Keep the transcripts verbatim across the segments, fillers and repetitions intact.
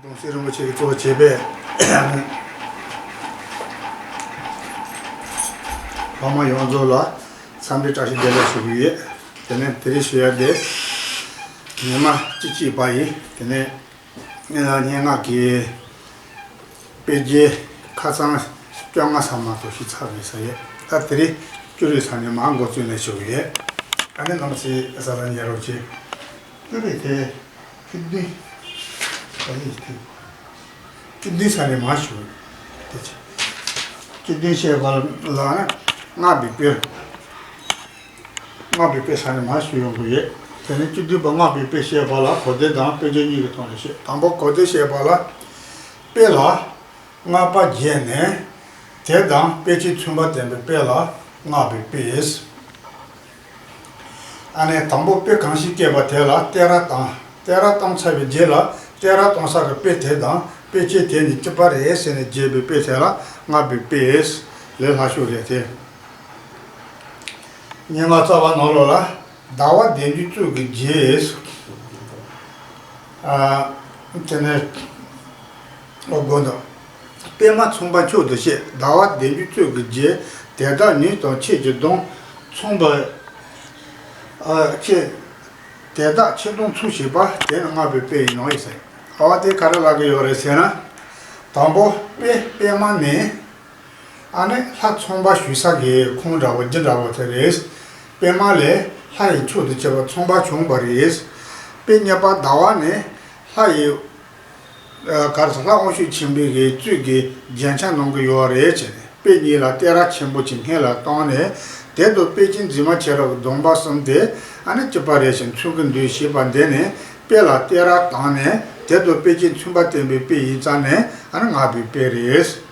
གོང་ས་རིན་པོ་ཆེ་གིས་གཙོ་བྱས་པའི་ལྷག་མ་ཡོངས་རྫོགས་ལ་འཚམས་འདྲི་བཀྲ་ཤིས་བདེ་ལེགས་ཞུ་གི་ཡོད། དེ་ནས་དེ་རིང་ཞུ་ཡ་དེ་ཉི་མ་བཅུ་གཅིག་པ་ཡིན། དེ་ནས་སྙན་ངག་གི་དཔེ་རྒྱན་ཁ་སང་བཅོ་ལྔ་ཙམ་མ་གཏོགས་ཞུས་ཚར་མེད་ས་ཡོད། ད་དེ་རིང་བཅུ་དྲུག་ཙམ་ནས་མར་འགོ་བཙུགས་ནས་ཞུ་གི་ཡོད། ཨ་ནི་རྣམ་པ་ཚོས་ས་ལ་ཉན་རོགས་གྱིས། བཅུ་དྲུག་དེ། བཅུ་བདུན། བཅུ་བདུན་ས་ནས་མར་ཞུ། དེ་བཅུ་བདུན་བཤད་པ་ལ་ནི་སྔགས་པའི་དཔེ། སྔགས་པའི་དཔེ་ས་ནས་མར་ཞུ་ཡོང་གི་ཡོད། དེ་ནི་བཅུ་བདུན་པ་སྔགས་པའི་དཔེ་བཤད་པ་ལ་གོ་བདེ་དང་དཔེ་ཆ་གཉིས་ཀྱི་ཐོག་ནས་བཤད། དང་པོ་གོ་བདེ་བཤད་པ་ལ། དཔེ་ལ། སྔགས་པ་བརྒྱད་ནས། དེ་དང་དཔེ་ཅན་མཚུངས་པ་ལྡན་པའི་དཔེ་ལ་སྔགས་པའི་དཔེ། ཨ་ནི་དང་པོ་དཔེ་གང་ཞིག་སྐྱེས་པ་དེ་ལ་བསྟན་ར་བཏང་། བསྟན་ར་བཏང་ཚར་བའི་རྗེས་ལ་བསྟན་ར་གཏོང་ས་གི་དཔེ་དེ་དང་དཔེ་ཅན་དེ་གཉིས་གཅིག་པ་རེད་ཟེར་ནས་བརྗོད་པའི་དཔེ་དེ་ལ་སྔགས་པའི་དཔེ་ལས་སླ་ཤོས་རེད་དེ། སྙན་ངག་རྩ་བ་ནང་ལོགས་ལ། ཟླ་བ་བདུན་ཅུ་གཙུག་གི་རྗེས། ཨ། དེ་ནས། ཨོ་དགོངས་དག་པདྨ་མཚུངས་པ་མཆོག་ཏུ་བཤད། ཟླ་བ་བདུན་ཅུ་གཙུག་གི་རྗེས། དེ་དག་ཉིད་དང་ཆོས་ཀྱི་དོན་མཚུངས་པ། ཨ། ཆོས། དེ་དག་ཆོས་དོན་མཚུངས་ཤིང་པ། དེ་ནི་སྔགས་པའི་དཔེ་ཡིན་ནོ་ཡིན་ཟེར། ཨ་བ་དེ་ག་རེ་ལབ་ཀྱི་ཡོད་རེད་ཟེར་ན། དང་པོ་དཔེ་པདྨ་ནི། ཨ་ནི་ལྷ་མཚུངས་པ་ཞུ་ས་གི་ཁུངས་འདྲ་བོ་རྒྱུ་འདྲ་བོ་དེ་རེད། པདྨ་ལས་ལྷ་ཡི་མཆོག་ཏུ་གྱུར་པ་མཚུངས་པ་བྱུང་བ་རེད། དཔེ་གཉིས་པ་ཟླ་བ་ནི་ལྷ་ཡི། ཨ། ག་རེ་ཟེར། ལྷ་དབང་ཕྱུག་ཆེན་པོའི་གི་གཙོས་ཀྱི་རྒྱན་ཆ་གནང་གི་ཡོད་རེད་ཅེས་དཔེ་གཉིས་ལ་བསྟན་ར་ཆེན་པོ་ཅིག་སྔོན་ལ་བཏང་ནས། དེ་དང་དཔེ་ཅན་འཛིན་མ་བྱེ་བྲག་གི་སྡོམ་པ་གསུམ་དེ་ཨ་ནི་གཅིག་པ་རེད་ཅེས་མཚོན་གྱི་འདུག་ཞེས་པ་འདི་ནི་དཔེ་ལ་བསྟན་ར་བཏང་ནས་དེ་དང་དཔེ་ཅན་མཚུངས་པ་བསྟན་པའི་དཔེ་ཡིན་ཙང་ནས་ཨ་ནི་སྔགས་པའི་དཔེ་རེད།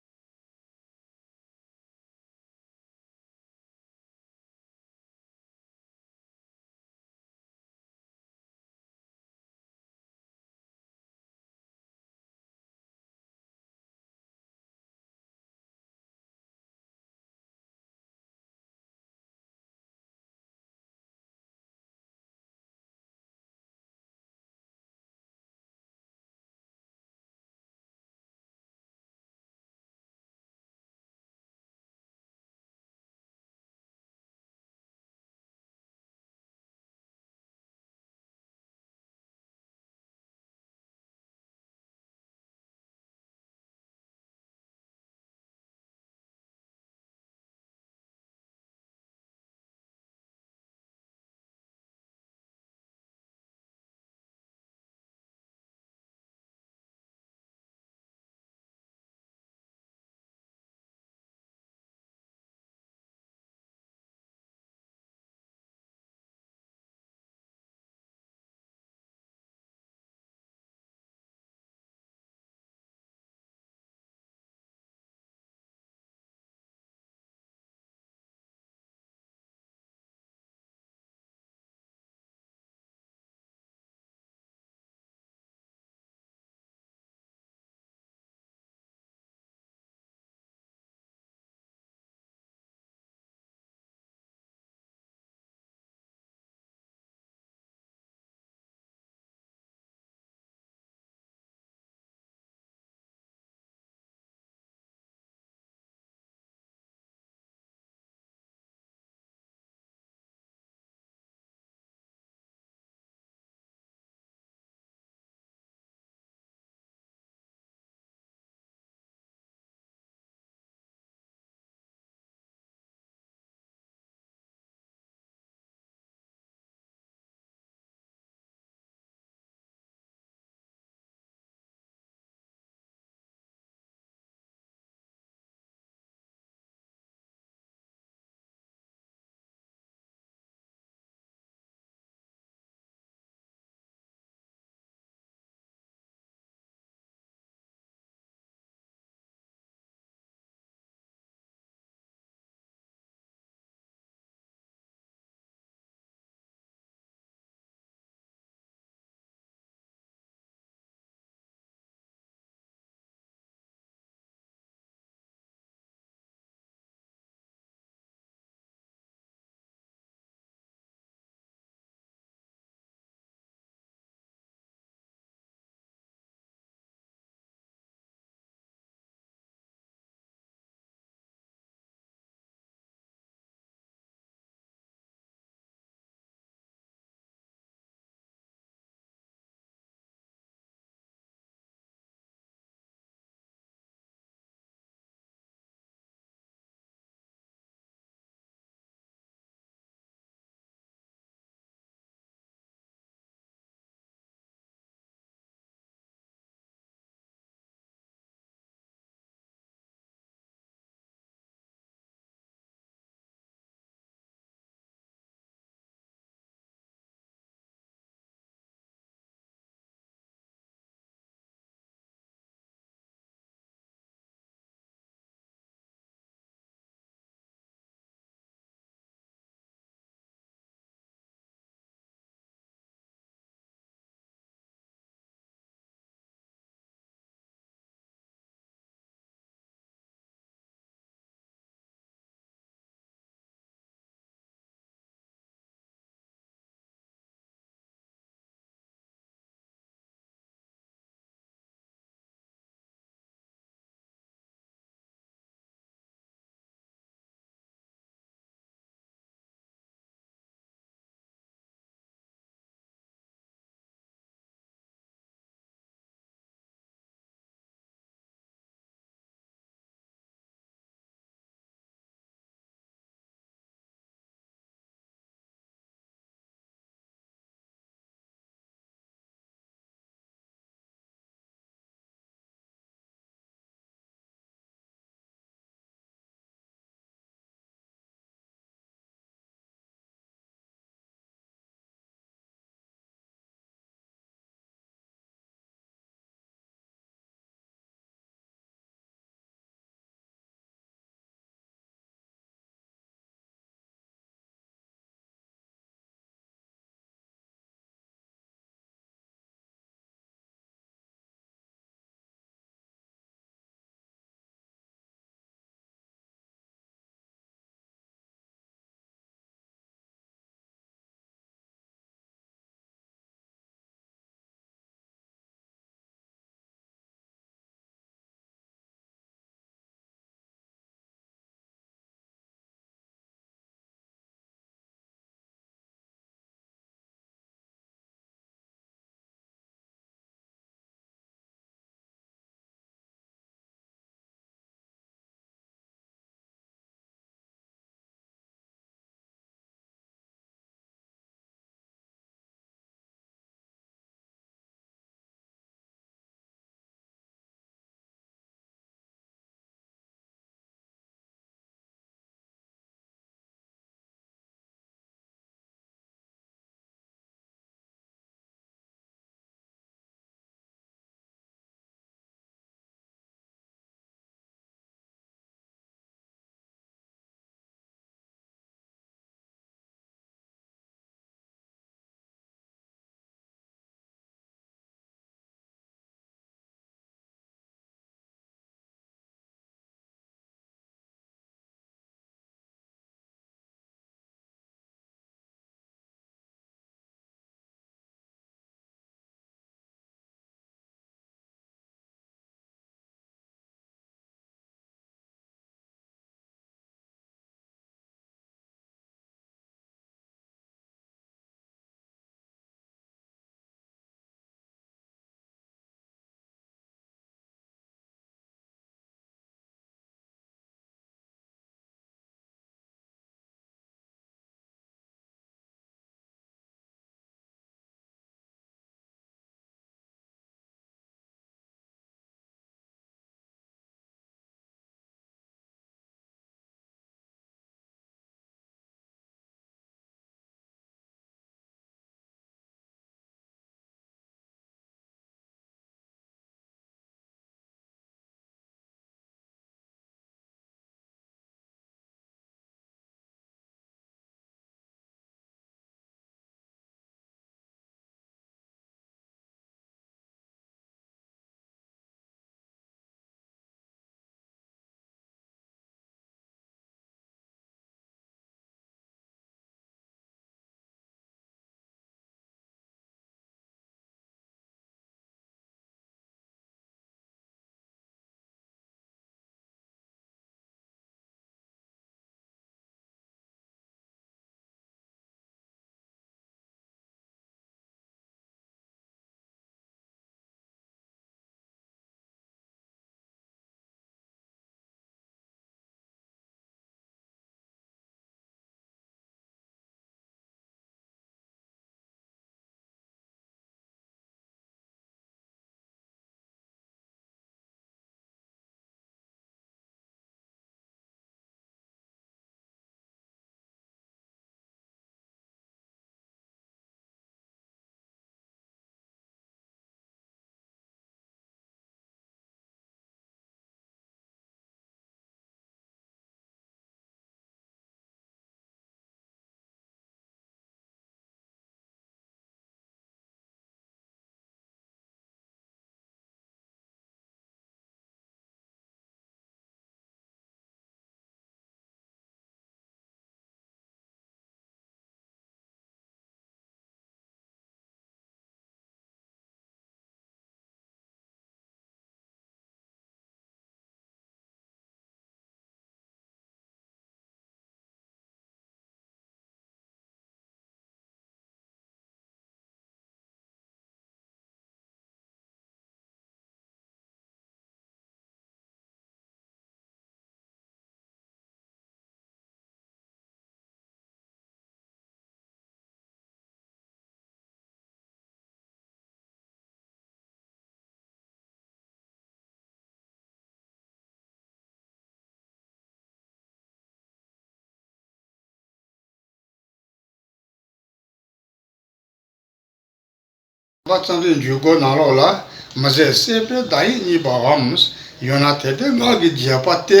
པ་རྩོམ་རིག་འཇུག་སྒོ་ནང་ལོགས་ལ། མི་ཟད་སྲིད་པའི་བདག་ཡིད་རྙེད་པའམ། ཡང་ན་དད་ལྡན་ངག་གི་བརྗོད་པ་སྟེ།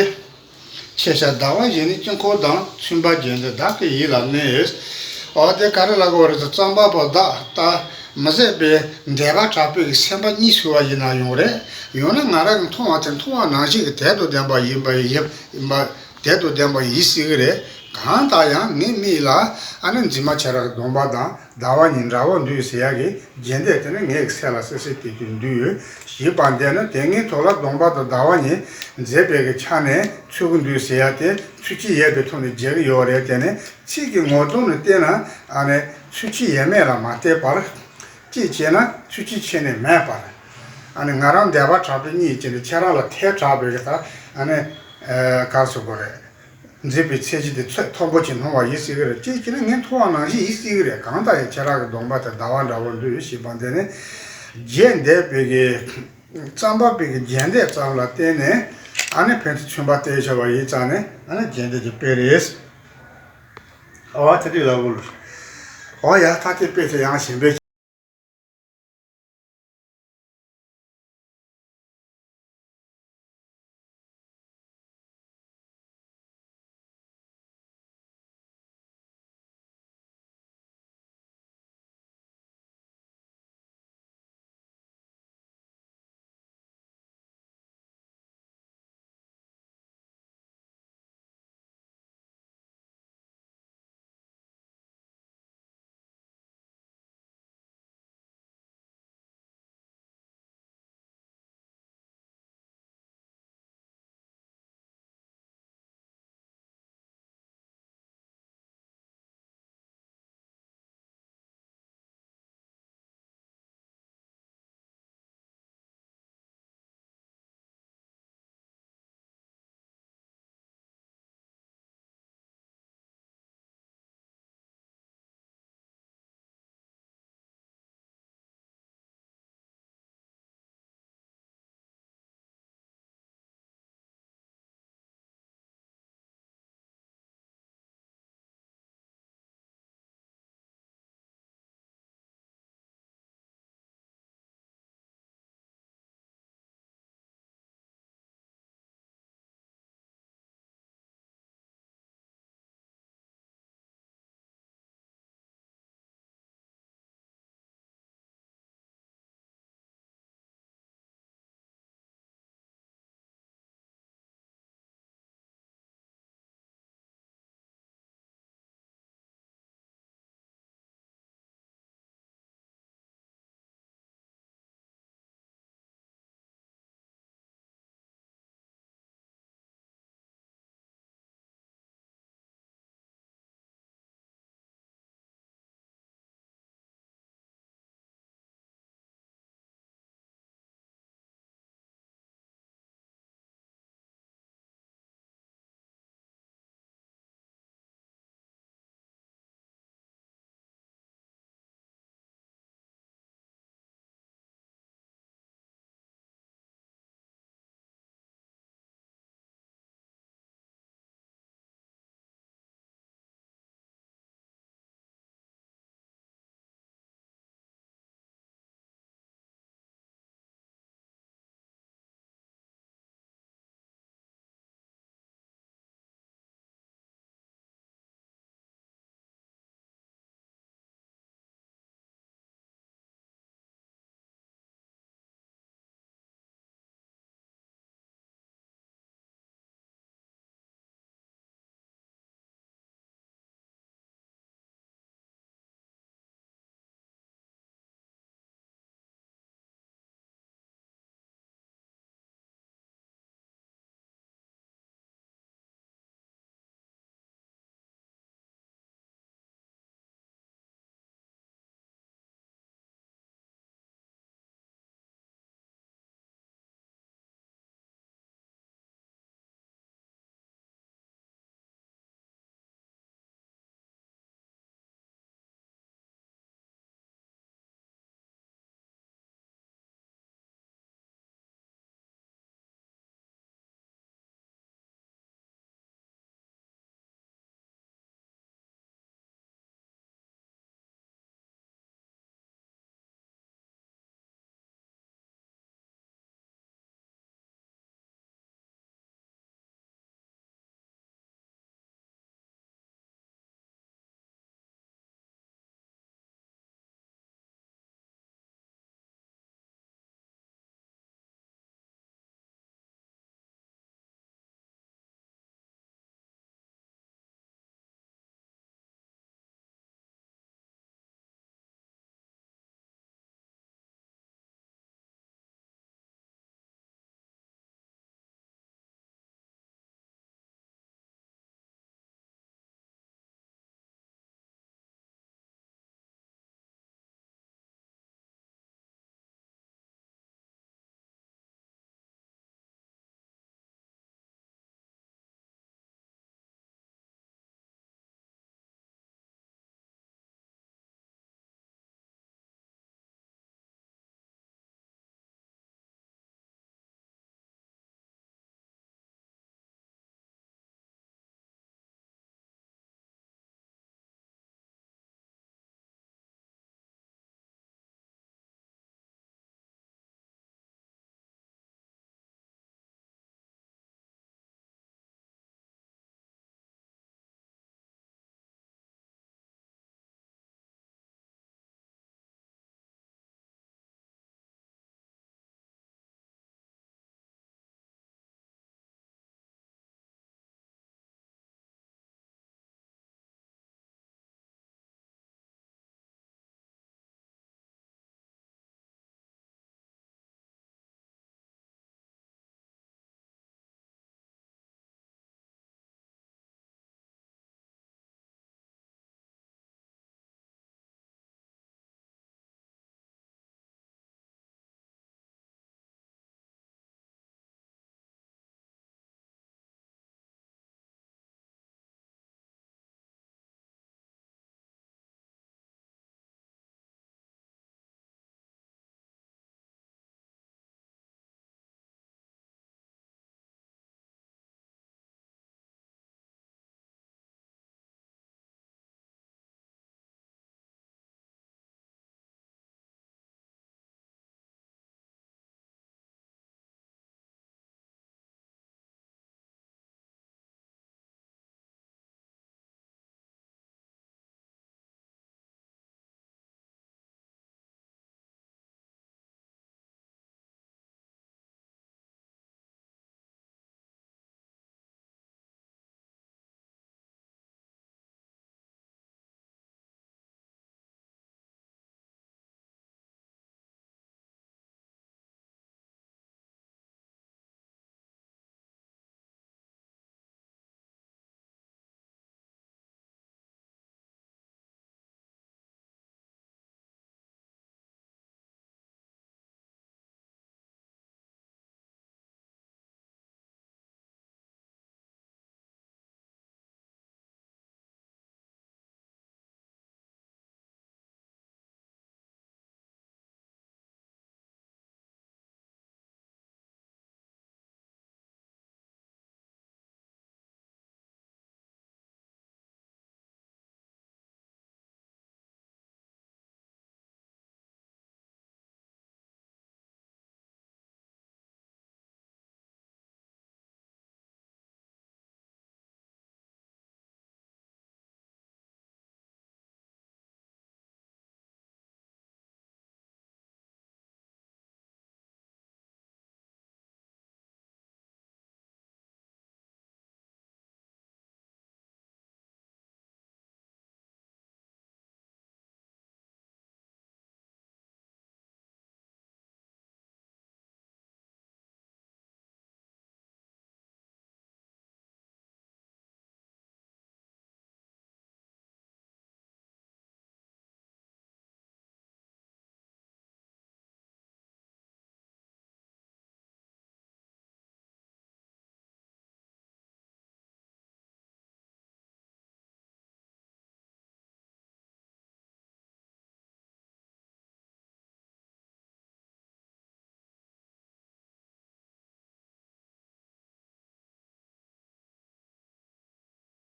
ཤེས་བྱ་ཟླ་བ་བཞིན་ནི་དཀྱིལ་འཁོར་དང་། མཚུངས་པ་བརྒྱད་འདི་བདག་གི་ཡིད་ལ་གནས། འོ་དེ་ག་རེ་ལབ་དགོས་རེད་ཟེར། རྩོམ་པ་པོ་བདག་ད་མི་ཟད་པའི་འདོད་པ་དྲག་པོའི་སེམས་པ་གཉིས་ཚོར་བ་ཡིན་ན་ཡང་རེད། ཡང་ན་ང་རང་གི་མཐོང་བ་དེ་མཐོང་བ་ནང་བཞིན་གྱི་དོན་དང་ལྡན་པ་ཡིན་པ་ཡིན་ཡིན་པ། དོན་དང་ལྡན་པ་ཡིན་སྲིད་ཀྱི་རེད། གང་ལྟར་ཡང་ངའི་མིག་ལ་ཨ་ནི་འཛིན་མ་བྱེ་བྲག་གི་སྡོམ་པ་དང་ཟླ་བ་གཉིས་འདྲ་བོ་འདུག་ཟེར་ཡག་གི་རྒྱན་དེ་དེ་ནི་ངའི་སེམས་ལ་སིབ་སིབ་བསྡད་ཀྱི་འདུག་ཞེས་པ་འདི་ནི། དེ་སྔའི་ཐོག་ལ་སྡོམ་པ་དང་ཟླ་བ་གཉིས་མཛད་པའི་གི་ཆ་ནས་ཚུལ་གྱི་འདུག་ཟེར་ཡག་དེ་ཚུལ་གྱིས་ཡོད་པའི་ཐོག་ནས་མཇལ་གྱི་ཡོད་རེད། དེ་ནི་ཚིག་གི་ངོ་གདོང་ནས་བལྟས་ན་ཨ་ནི་ཚུལ་གྱིས་ཡོད་མེད་ལ་མ་བལྟས་པར། གཅིག་བྱས་ན་ཚུལ་གྱིས་ཁྱོན་ནས་མེད་པར། ཨ་ནི་ང་རང་འདོད་པ་དྲག་པོའི་གཉིས་བྱས་ནས་ཁྱེད་རང་ལ་ཐལ་དྲགས་པའི་གི་ད་ཨ་ནི་ག་རེ་ཟེར་དགོས་རེད། མཛེས་པའི་ཚད་གཞི་དེ་ཚོད་མཐོན་པོ་ཅིག་སྣང་བ་ཡིན་སྲིད་ཀྱི་རེད། གཅིག་བྱས་ན་ངས་མཐོང་བ་ནང་བཞིན་ཡིན་སྲིད་ཀྱི་རེད། གང་ལྟར་ཡང་ཁྱེད་རང་གི་སྡོམ་པ་དེ་ཟླ་བ་འདྲ་བོ་འདུག་ཞེས་པ་འདི་ནི་རྒྱན་འདེབས་པའི་གི་རྩོམ་པ་པོའི་གི་རྒྱན་འདེབས་ཙམ་ལ་བརྟེན་ནས་ཨ་ནི་ཕན་ཚུན་མཚུངས་པ་བསྟན་བྱ་བ་ཡིན་ཙང་ནས་ཨ་ནི་རྒྱན་འདེབས་ཀྱི་དཔེ་རེད། ཨོ་དེ་འདྲ་ལབ་དགོས་ལ། ཨོ་ཡ་ད་དེ་དཔེ་དེ་ཡང་གཞན་པའི།